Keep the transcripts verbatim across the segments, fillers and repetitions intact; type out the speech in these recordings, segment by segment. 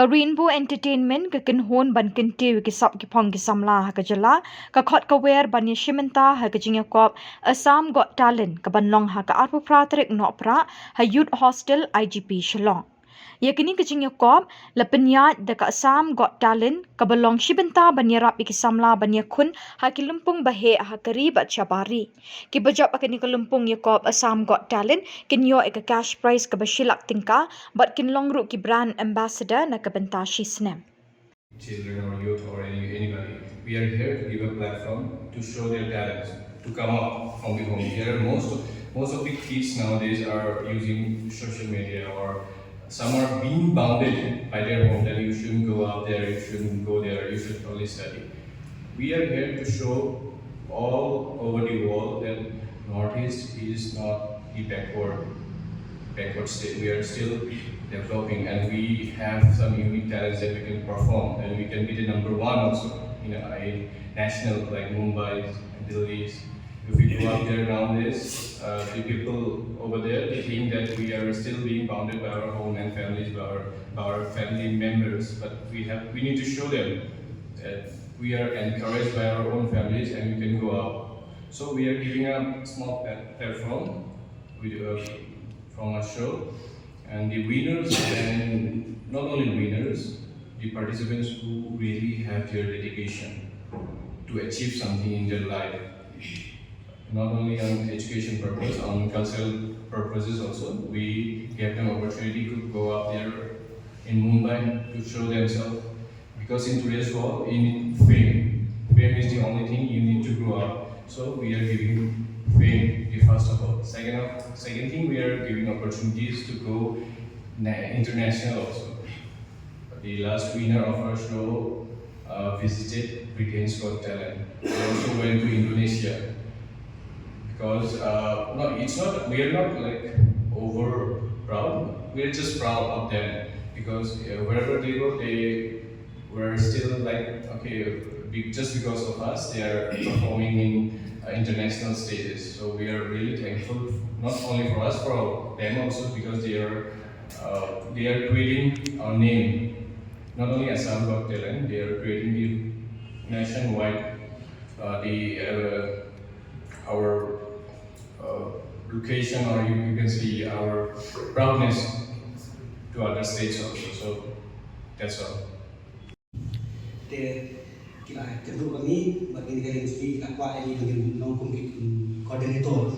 Ka Rainbow Entertainment ka kynhun ban kyntiew ïa ki sap ki phong ki samla ha ka jylla, ka khot ka wer ban ïa shim bynta ha ka jingïakop Assam Got Talent ka ban long ha ka arphew phra tarik Nohprah ha Youth Hostel I G P Shillong. Ïa kane ka jingïakop la pynïaid da ka Assam Got Talent kaba long shi bynta ban ïarap ïa ki samla ban ïakhun ha ki lympung ba heh ha ka ri bad shabar ri. Kiba jop ha kane ka lympung ïakop Assam Got Talent kin ïoh ïa ka cash prize kaba shi lak tyngka bad kin long ruh ki brand ambassador na ka bynta shi snem. Children or youth or any, anybody. We are here to give a platform to show their talents, to come out from the home. There are most of, most of the kids nowadays are using social media, or some are being bounded by their home that you shouldn't go out there, you shouldn't go there, you should only study. We are here to show all over the world that Northeast is not the backward backward state. We are still developing, and we have some unique talents that we can perform, and we can be the number one also in a, in national, like Mumbai, Delhi. If we go out there nowadays, uh, the people over there, they think that we are still being bounded by our home and families, by our, by our family members. But we have, we need to show them that we are encouraged by our own families and we can go out. So we are giving a small plat- platform with, uh, from our show, and the winners, and not only winners, the participants who really have their dedication to achieve something in their life, not only on education purpose, on cultural purposes also. We gave them opportunity to go out there in Mumbai to show themselves, because in today's world, you need fame. Fame is the only thing you need to grow up. So we are giving fame, the first of all. Second, of, second thing, we are giving opportunities to go na- international also. The last winner of our show uh, visited Britain's Got Talent. We also went to Indonesia because uh, no, it's not. We are not like over proud. We are just proud of them because uh, wherever they go, they were still like, okay, be- just because of us, they are performing in uh, international stages. So we are really thankful, not only for us, for them also, because they are uh, they are creating our name. Not only Assam Got Talent, they are creating the nationwide uh, the uh, our uh, location, or you, you can see our proudness to other states also. So that's all. Te ki la kynduh ba ngi ba ngi ka ring ki la kwah ïa ngi ba ngin long kum ki coordinator.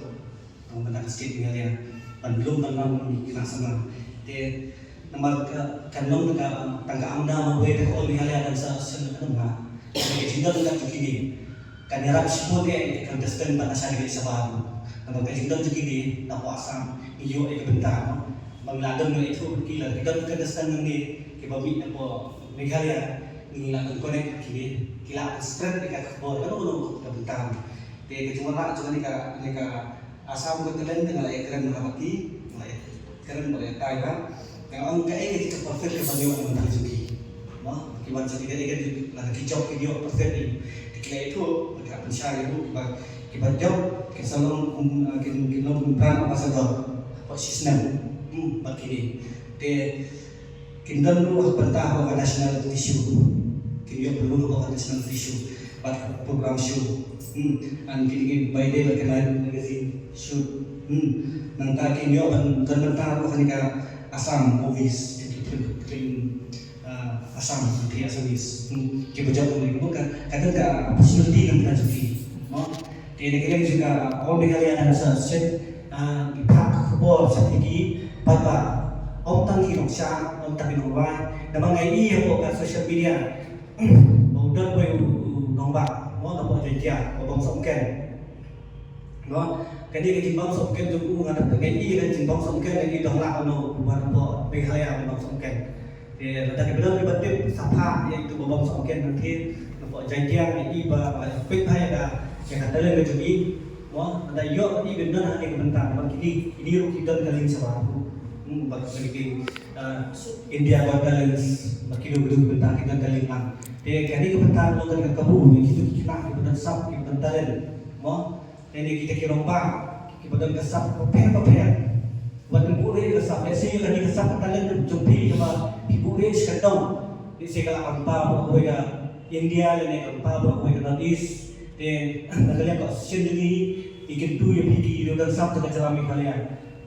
Tang ban da ka state Meghalaya ban lum ban long ki la sama. Te namar ka kan long ka tang ka amda ma wei da ka ol Meghalaya dan sa sen ka dang ha. Ka jingdon ka tu kini kan ïarap shibun ïa ka contestant ban asha dei shabar. Namar ka jingdon tu kini na pwa Assam ngi ïoh ïa ka bynta. Ba ngi la don ngi la ithuh ki la ki don contestant ngi ki ba mih na pwa Meghalaya ngi la don connect ki ki la spread ïa ka khubor ka long ka bynta. Te ka jingwan la jong ka ni ka Assam Got Talent ka la ïa kren ha ba ki la ïa kren ba la ïa tai ba ka ong ka ai ka perfect ka ban ïoh na ki. Ba ki wan jong ki ka ïa la ki job ki ïoh perfect ni. Te ki la ïa tu ba ka pynshai ïa ki ba ki ba job ki sa long kin kin long brand ambassador. Ba shi snem ba ki ni. Te Kin don ruh ha ka bynta ha ka national issue. Kin ïoh pynlong ha ka national issue bad ka program show. Hmm. An kin kin bai dei bad ka magazine shoot. Hmm. Nangta kin ïoh ban don bynta ruh ha ka Assam movies, film, film uh, Assam, the Assamese. Hmm. Ki bajak ni ka ka ka ka opportunity nang ka juki. Mo. Te na ka liang jong ka All Meghalaya Dance Association, ah, ngi phah ka khubor sha ki, bad ba ym tang ki nongshah, ym tang ki nongrwai, namar nga ïohi hapoh ka social media ba u don uwei u nongbah, mo, napoh Jaintia, ba bam sopken. Mo, kane ka jingbam sopken jong u, nga ïohi ka jingbam sopken, nga ïohi dang lah u nong, ba napoh Meghalaya ba bam sopken. Te lada ki briew kiba tip, sa phah ïa itu ba bam sopken, nangta napoh Jaintia ngi i ba peit bha ïa ka, ïa ka talent ka jong i. Mo, lada ïoh i ban don ha kane ka bynta, namar kine kine ruh ki don ka lieng shabar. Hmm, ba kine ki India Got Talent, ba kine ruh ki don ka bynta, ki don ka lieng lang. Te kane ka bynta long kane ka kabu ïa kito ki khynnah kiba don sap, kiba don talent. Mo, Te ne kita ki rangbah kiba don ka sap bapher bapher. Wat nym buh ïa ka sap, lehse ïa kane ka sap ka talent jong phi kaba Ki buh rate sha ka dong. Te se ka la kam pa baroh kawei ka India lane kam pa baroh kawei ka North East. Te na ka liang ka association jong ngi, ngi kyntu ïa phi ki riew dangshap jong ka jylla Meghalaya.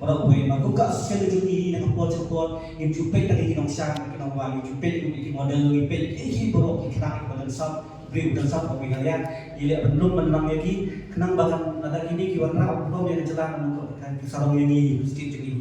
Baroh kawei, ma kum ka association jong ngi na ka por sha ka por, ngim ju peit tang ïa ki nongshang, ki nongwan, ngim ju peit ïa ki model, ngi peit ïa ki baroh ki khynnah kiba dangshap, briew dangshap ka Meghalaya. Ngi leh ban lum ban nang ïa ki, khnang ba kan lada kine ki wanrah ban perform ïa ka jylla, kan sarong ïa ngi, state jong ngi.